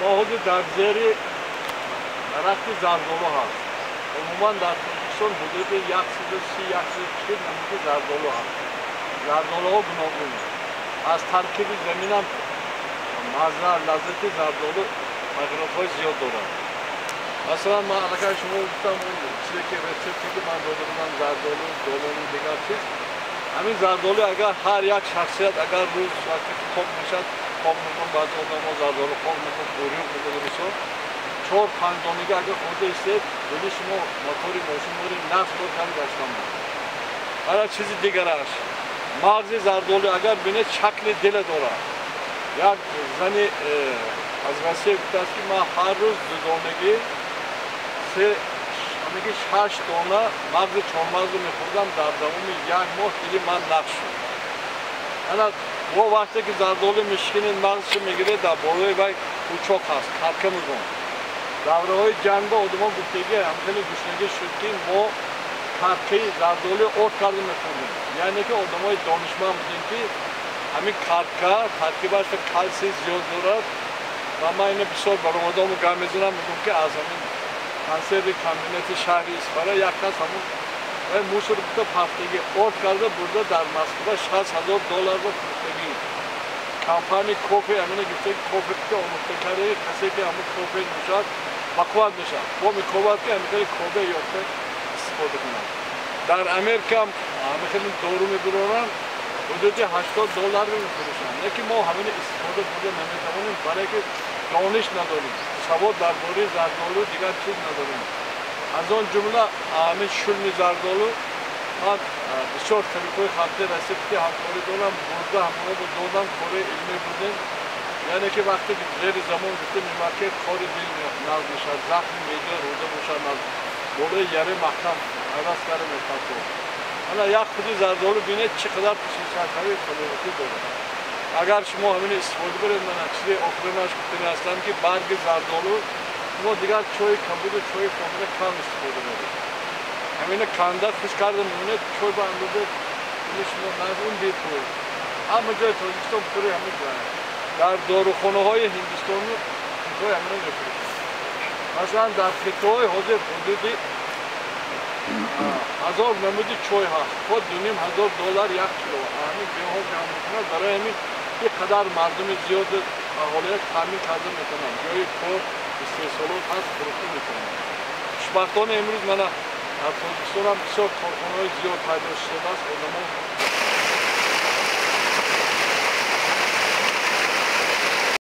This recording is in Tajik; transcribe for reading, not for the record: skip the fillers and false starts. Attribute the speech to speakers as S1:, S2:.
S1: Мо ҳозир дар зери дарахти зардолу ҳаст. Умуман дар Тоҷикистон ҳудуди 130-140 намуди зардолу ҳаст. Зардолуҳо гуногун. Аз таркиби заминам мазза, лаззати зардолу тағйиротҳои зиёд дорад. Масалан, ман аллакай шумо гуфтам, он чизе ки рецепте ки ман дода будам, зардолу, долону дигар чиз. Ҳамин зардолу агар ҳар як шахсият агар рӯз вақте ки хоб мешавад, хоб мекунад, баъзе одамо зардолу хоб мекунад, бурёқ мекунад, мисол 4-5 донига агар хӯрда истед, дили шумо мотори мошин мори нафт бор кам гаштан буд. Ҳара чизи дигараш, мағзи зардолу агар бинед, шакли дила дорад. Як зани аз Россия гуфтааст, ки ман ҳар рӯз дудонагӣ се 6 дона мағзи чормағзро мехӯрдам, дар давоми як моҳ дили ман нақш шуд. Ана бо вақте ки зардолу мешикинед, мағзшо мегиред, дар болои вай пучоқ ҳаст, карка мегӯянд. Давраҳои ҷангба одамон гуфтагӣ, ҳам хеле гушнагӣ шуд, ки мо каркаи зардолуи орд карда мехӯрдем. Яъне ки одамои донишманд будем, ки ҳамин карка таркибаш калсий зиёд дорад. Ва ман ина бисёр баромадому гап мезанам, мегӯям, ки аз ҳамин консерви комбинати шаҳри Исфара як кас ҳамун вай мусор гуфта пафтагӣ орд карда бурда дар Москва 60 000 долларро фурӯхтагӣ. Компания кофе ҳамина гуфта, кофе ки омӯхта карда, касе ки ҳамун кофе нӯшад, бақувват мешавад. Бо мекобад, ки ҳамин хеле кофе ёфта истифода кунад. Дар Америка ҳам ҳамин хеле дору мебуроранд, ҳудуди 80 долларро мефурӯшанд. Лекин мо ҳамина истифода бурда наметавонем, барое ки дониш надорем, савод дар бораи зардолу дигар чиз надорем. Аз он ҷумла ҳамин шулми зардолу, ман бисёр табибҳои халқи расид ки ҳамкорӣ дорам, бурда ҳамоно додам, кори илмӣ будем. Яъне ки вақте ки зери замон гуфтем, ки кори дил нағз мешавад, захми меъда, рӯда бошад, нағз, болои яре маҳкам пайваст карда мепартод. Ана як худи зардолу бинед, чӣ қадар хусусиятҳои табобатӣ дорад. Агар шумо ҳамин истифода баред, мана чизи охиринаш гуфтани ҳастам, ки барги зардолу шумо дигар чойи кабуду чойи помира кам истифода баред. Ҳамина канда хушк карда мемонед, чой ба андоза дили шумо нағз, бепул. Ҳама ҷои Тоҷикистон пури ҳамин. Дар дорухонаҳои Ҳиндистону Хитой ҳамина мефурӯшанд. Масалан, дар Хитой ҳозир ҳудуди 1000 намуди чой ҳаст, то 2500 доллар як кило. Ҳамин беҳо ҷамъ мекунад, барои ҳамин ин қадар мардуми зиёду аҳолият таъмин карда метавонанд. Ҷои кор, истеҳсолот ҳаст, фурӯхта метавонанд. Хушбахтона, имрӯз мана дар Тоҷикистон ҳам бисёр корхонаҳои зиёд пайдо шудааст, одамо